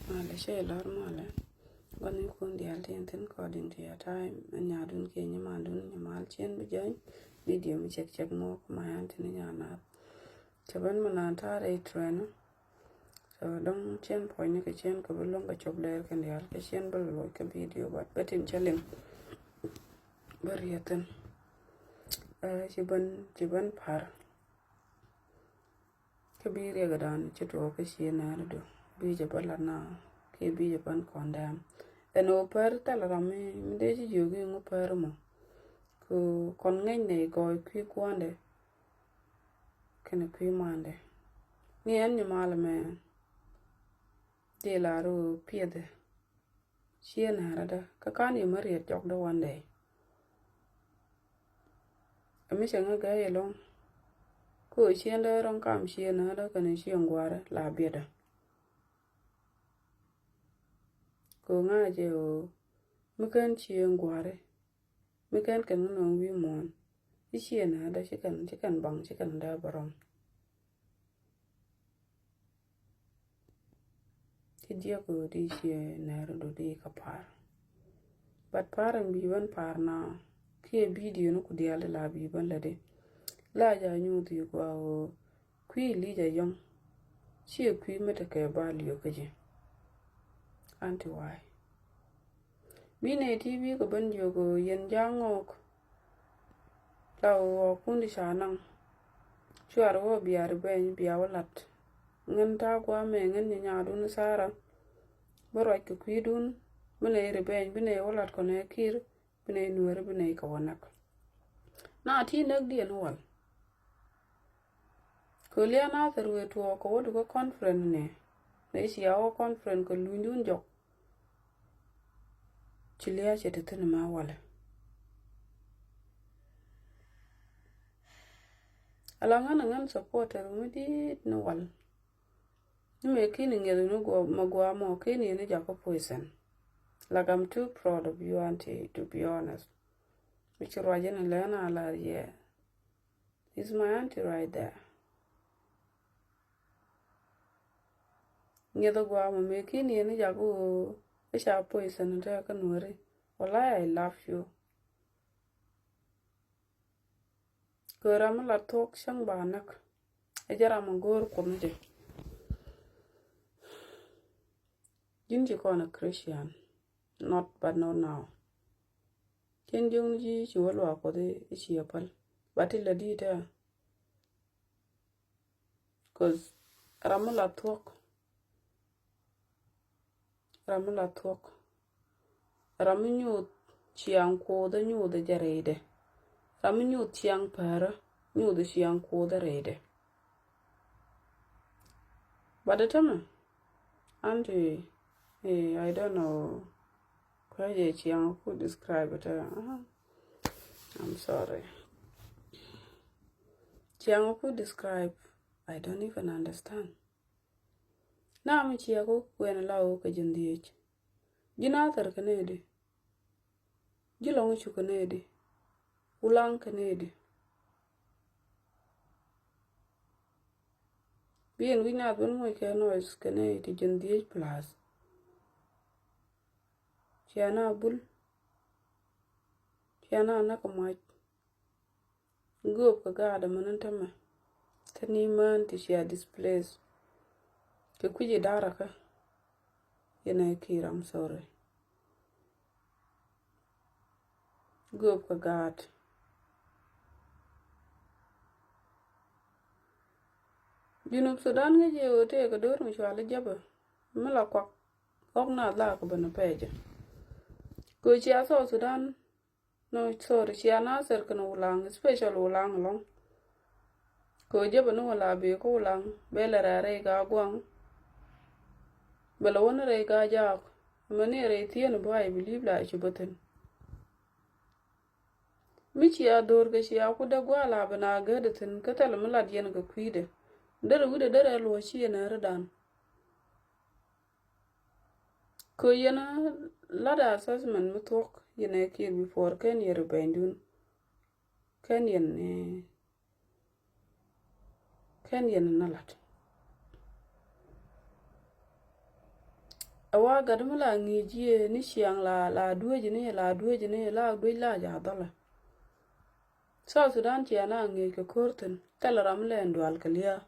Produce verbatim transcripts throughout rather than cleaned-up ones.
Malɛ cɛ lɔr malɛ. Gua̱n ni kun dial tin thin according to your time. Ɛn nyadun kiɛ nyimandun nyimal cien bi jany. Video mi cɛk cɛk mɔ kuma yan tin nyana. Cɛ ben mi nan tar ɛ trend. So dɔŋ cien puɔ̱ny ni kɛ cien kɛ bi luɔŋ kɛ cop lɛɛr kɛ dial kɛ cien bi luɔc kɛ video, but bɛ tin cɛ liŋ. Bä riethin. Ɛ, ci ben, ci ben par. Kä bi riɛk dan ci tuɔɔk kä ci nɛɛr du bi jɛ bä lat na kiɛ bi jɛ ban kɔn dɛm. Ɛn ɣöö pär thɛl ram mi, mi dee ci jiök i̱ ŋu pär mɔ. Kɛ kɔn ŋäc nɛy gɔɔy kui̱ gua̱ndɛ kɛnɛ kui̱ mandɛ. Ni ɛn nyimal mɛ di lar ɣöö piɛthɛ. Ciɛ nɛɛrädä kä kan yɛ mä riet jɔkdä one day. Ɛ mi cɛ ŋä gɛy ɛlɔ̱ŋ. Kä ɣöö ciɛ lɛ rɔ̱ŋ kam ciɛ nɛɛrädä kɛnɛ ciɛ ŋuarä la biɛtdä. Kɛ ɣöö ŋa̱cɛ ɣöö mi kɛn ciɛ ŋuarä mi kɛn kɛn ŋä nɔŋ wi̱i̱ muɔ̱ɔ̱n. I̱ ciɛ nɛɛrädä ci kɛn, ci kɛn baŋ, ci kɛn dee bɛ rɔ̱ŋ. Ti diɛk ɣöö di ciɛ nɛɛr du di kɛ pa̱a̱r. But pa̱a̱r in bi ben pa̱a̱r na kiɛ video ni ku diaal di la bi ben lɛ di. La ja nyuuth yi gua ɣöö kui̱ Lija yɔ̱ŋ. Ciɛ kui̱ mi tekɛ ba liök kä ji̱. Anti why? Bi nɛy ti bi kɛ ben jiök ɣöö yɛn ja̱a̱ŋ ŋɔɔk. La ɣöö ɣɔɔkun di ca naŋ. Cuarɛ wä bia revenge bia wä lat. Ŋän ta̱a̱ gua̱a̱mɛ ŋän nyi nyaadun Sara. Bä ruac kɛ kui̱dun. Bi nɛy revenge bi nɛy wä lat kɔnɛ kir. Bi nɛy nuääri bi nɛy kɛ wä näk. Na ti näk diɛn wal. Kɛ lian a thɛr wee tuɔɔk kɛ wä dukä conference ni. Nɛ cia wä conference kɛ luny dun jɔk. Ci lia̱a̱ cɛ te thi̱n ma walɛ. Ala ŋän ŋän supporter mi di̱i̱t ni wal. Ni mëë ki̱n iŋiɛth ni guɔ ma guɔ mɔ ki̱n i̱ ni jakä poison. Like, I'm too proud of you, auntie, to be honest. Mi ci ruac in lɛ na lar yɛ. It's my auntie right there. Ŋiɛth a gua̱a̱ mɔ mëë ki̱n yɛn ni jakä ɣöö i̱ ca poison in te kä nuääri. Wallahi, I love you. Kɛ ram mi la thuɔ̱k cäŋ ba näk. Ɛ jɛ ram mi go̱o̱r Kuoth ni jɛ. Ji̱n ci kɔn a Christian. Not, but not now. Cien jiökni ji̱ ci wä luaak Kuɔth i̱ ci a päl. But ti la di̱i̱t ɛ. 'Cause ram mi la thuɔ̱k. Ram mi la thuɔ̱k. Ram mi nyuuth ciaŋ Kuoth ɛ nyuuth ɛ jɛ rɛydɛ. Ram mi nyuuth ciaŋ päärä nyuuth ɛ ciaŋ Kuoth ɛ rɛydɛ. But ɛ tämɛ, auntie, eh, I don't know. Kuɛ jɛ ciaŋ ku describe it. Uh-huh. I'm sorry. Ciaŋ ku describe, I don't even understand. Na mi ciɛ ku kuɛn la wä kɛ ji̱n dhiec. Ji̱n a thɛr kɛ nɛy di. Ji̱ lɔŋ cu kɛ nɛy di. Wulaŋ kɛ nɛy di. Bi ɛn wi̱c naath ben moc kɛ noise kɛ nɛy ti ji̱n dhiec plus. Cia na bul. Cia na näk kɛ mac. Gööp kɛ gaat ɛmɛ ni tämɛ. Te ni mään ti cia displace. Kɛ kui̱c i̱ darakä. Yɛn ɛ ki̱i̱r, I'm sorry. Gööp kɛ gaat. Junub Sudan ŋäc yɛ ɣöö tëëkɛ do̱r mi cual i̱ jäpɛ mi la kuak. Ɣɔk na dhak ben pɛɛcɛ. Kɛ cia South Sudan. No, sorry, cia Nasir kɛnɛ Wulaŋ, special Wulaŋ ɛlɔ̱ŋ. Kɛ ɣöö jäpɛ ni wala bee kä Wulaŋ bɛ lɛ rɛy rɛy ka guaŋ. Bɛ lɛ wä ni rɛy ka jaak. Mɛ ni rɛy thieen bä, I believe la ci bä thi̱n. Mi cia dho̱r kɛ cia ku dee gua̱a̱ la bɛ na gäätdɛ thi̱n kä thilɛ mi lat yɛn kɛ kui̱dɛ. Derɛ wi̱cdɛ derɛ luɔ̱c ci yɛn ɛ ridan. Kɛ yɛn lat assessment mi thuɔ̱k yɛn ɛ kiɛ before kɛn yɛn revenge dun. Kɛn yɛn ni, kɛn yɛn ni lat. Wa gat mi la ŋi̱i̱c yie ni ciaŋ la, la duec ni, la duec ni, la duec la ja dhɔlɛ. South Sudan cia na ŋi̱i̱c kɛ ko̱r thi̱n, thilɛ ram mi lɛ ɛn dual kɛ lia̱a̱.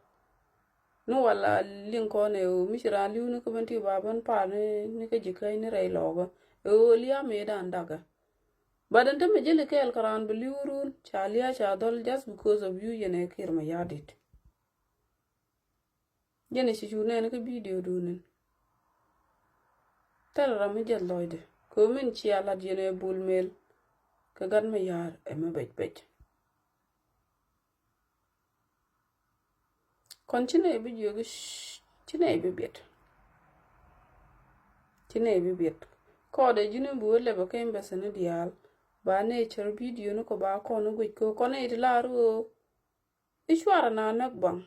Ni wala liŋ kɔn ɛ ɣöö mi ci raan li̱w ni kä ben ti ba ben pa̱a̱r ni, ni kä ji̱ käc ni rɛy lɔɔkä. Ɛ ɣöö lia̱a̱ mëëdan dakä. But ɛn te mi jeli kɛɛl kɛ raan bi li̱w run, ca lia̱a̱ ca dhɔl just because of you, yɛn ɛ Kiir Mayardit. Jɛn ɛ ci cu nɛn kä video dun in. Thilɛ ram mi jɛth lɔcdɛ. Kɛ ɣöö min cia lat yɛn ɛ Bol Mel kɛ Gat Mayar ɛ mi bec bec. Kɔn ci nɛy bi jiök i̱, ci nɛy bi biɛt. Ci nɛy bi biɛt. Kɔɔdɛ ji̱n in bi wä lɛpɛ kä embassy ni diaal. Ba nɛy cär video ni kɔ ba kɔn i̱ guic kɛ kɔn nɛy ti lar i̱ ɣöö i̱ cuarɛ na näk baŋ.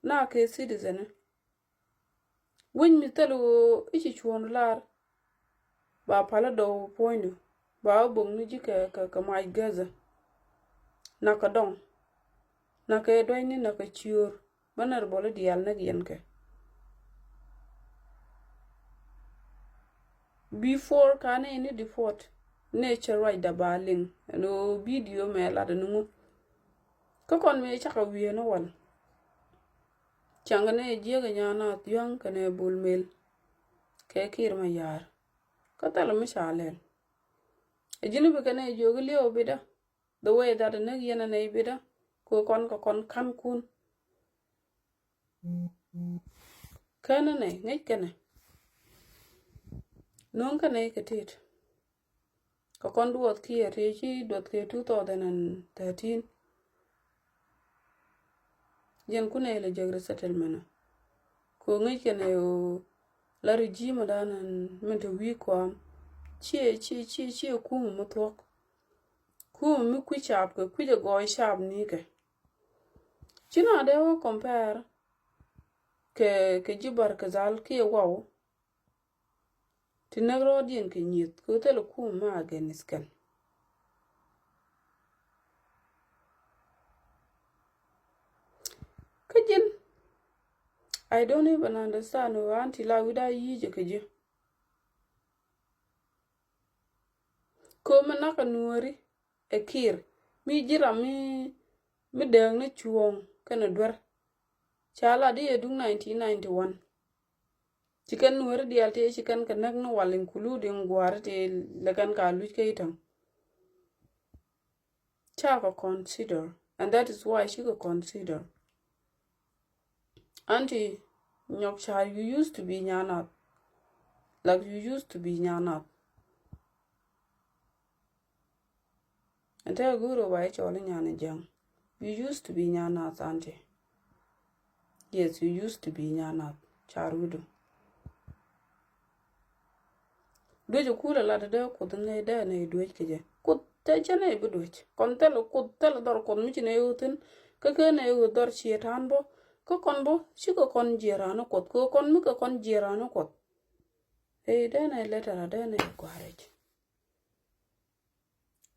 Na kɛ citizen i̱. Wec mi thil ɣöö i̱ ci cuɔ̱ɔ̱ŋdu lar. Ba pal i̱ dɔw puɔ̱nydu. Ba wä bo̱k ni ji̱ kɛ, kɛ, kɛ mac gäthä. Nakä dɔŋ. Nakä duäcni, nakä ciöör. Bä nɛr bɔl i̱ diaal näk yɛn kɛ. Before ka nɛy ni deport, nɛy cɛ ruacda ba liŋ ɛn ɣöö video mɛ lat ɛn ŋu. Kä kɔn mëë cakɛ wiee ni wal. Cäŋ kɛ nɛy jiäk ɛ Nyan Naath Yua̱ŋ kɛnɛ Bol Mel. Kɛ Kiir Mayar. Kä thilɛ mi ca lɛl. Ɛ ji̱n bi kɛ nɛy jiök i̱ liɛw bitdä. The way that näk yɛn ɛ nɛy bitdä. Kɛ kɔn kɛ kɔn ka̱n kun. Känɛ nɛy, ŋäc kɛnɛ. No̱o̱ŋ kɛ nɛy kɛ tet. Kɛ kɔn duɔth kiɛ tëë ci duɔth kɛ two thousand and thirteen. Jɛn kunɛ ilɛ jek resettlement. Kɛ ɣöö ŋäc kɛnɛ ɣöö la regime dan min te wi̱i̱ kɔam. Ciɛ, ciɛ, ciɛ, ciɛ kumɛ mi thuɔ̱k. Kumɛ mi kui̱ caap kɛ kui̱ jɛ gɔɔy caap ni kɛ. Ci na dee wä compare kɛ, kɛ ji̱ Barkazal kiɛ waw. Ti näk rɔɔdiɛn kɛ nyieth kɛ thilɛ kum ma against kɛn. Kä ji̱n, I don't even understand ɣöö an ti la wi̱cdä yi̱ jɛ kɛ ji̱. Kɛ ɣöö mi nakä Nuääri ɛ Kiir mi ji̱ ram mi, mi dääk ni cuɔ̱ɔ̱ŋ kɛnɛ duer. Ca lat i̱ ɛ duŋ nineteen ninety-one. Ci kɛn Nuääri diaal tëë ci kɛn kɛ näk ni wal, including gua̱a̱ri tëë lɛ kɛn ka luc kä i̱ täŋ. Ca kɛ consider, and that is why cikɛ consider. Anti Nyɔk Ca̱r, you used to be Nyan Naath. Like, you used to be Nyan Naath. Ɛn te go̱o̱r ɣöö ba i̱ cɔl i̱ Nyan Jiaŋ. You used to be Nyan Naath, auntie. Yes, you used to be Nyan Naath. Ca̱r wi̱du. Duec ɛ kulɛ lat dee Kuoth nɛy, dee nɛy duec kɛ jɛ. Kuoth te cɛ nɛy bi duec. Kɔn thilɛ Kuoth, thilɛ dhɔr Kuɔth mi ci nɛy ɣöö thi̱n. Kä kä nɛy ɣöö dhɔr ciɛ ta̱a̱n bä. Kä kɔn bä cikɛ kɔn jiɛɛr raan ni Kuɔth. Kɛ kɔn mi kɛ kɔn jiɛɛr raan ni Kuɔth. Ëë dee nɛy lɛt ɛ rat, dee nɛy gua̱a̱r rɛc.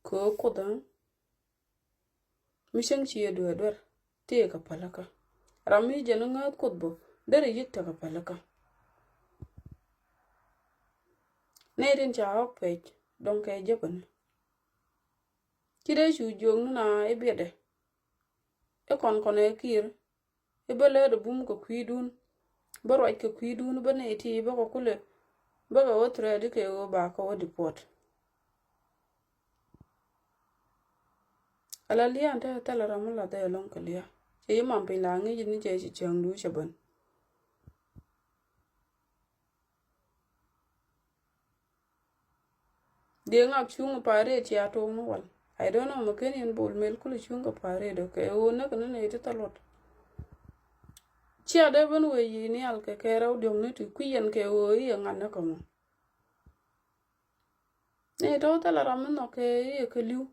Kɛ ɣöö Kuoth ɛ mi cäŋ ci yɛ dueer duer tëëkɛ pälikä. Ram mi jɛn ŋääth Kuoth bä derɛ yi̱k tekɛ pälikä. Nɛy tin ca ɣɔ̱k pɛc dɔ̱ŋ kɛ jäpäni. Ci dee cu jiök ni na i̱ biɛtdɛ. I̱ kɔn kɔn ɛ Kiir. I̱ bä läätdɛ bum kɛ kui̱dun. Bä ruac kɛ kui̱dun, bä nɛy ti bä kɛ kulɛ. Bä kɛ wä threat i̱ kɛ ɣöö ba kɛ wä deport. Ala lia̱a̱n te thilɛ ram mi lath ɛ ɛlɔ̱ŋ kɛ lia̱a̱. Cɛ yi mam piny la ŋi̱i̱c ni cɛ ci cäŋdu cɛ ben. Diɛ ŋak cuŋ parade cia tok ni wal. I don't know mɛ ken yɛn Bol Mel kulɛ cuŋ kɛ parade kɛ ɣöö näk ni nɛy ti thil luɔt. Cia dee ben wee yic nial kɛ kɛ rɛw diɔ̱k ni ti kui̱ yɛn kɛ ɣöö i̱ yɛ ŋa̱t ni kɛ mɔ. Nɛy tɔ̱ thilɛ ram mi nhɔk kɛ i̱ yɛ kɛ li̱w.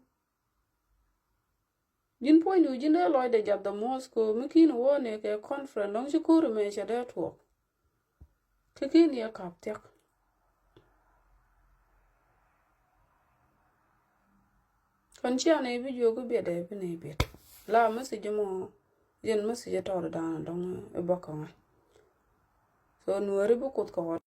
Ji̱n puɔ̱nydu ji̱n dee lɔcdɛ jath the most kɛ ɣöö mi ki̱n wä ni kɛ conference dɔ̱ŋ ci ko̱ri mɛ cɛ dee tuɔɔk. Kä ki̱n yɛ kap thia̱k. Kɔn cia nɛy bi jiök i̱ biɛtdɛ bi nɛy biɛt. La message mɔ, yɛn message tɔɔt dan dɔ̱ŋ i̱ bäkä ŋa̱. So Nuääri bi Kuoth kɛ ɣɔt.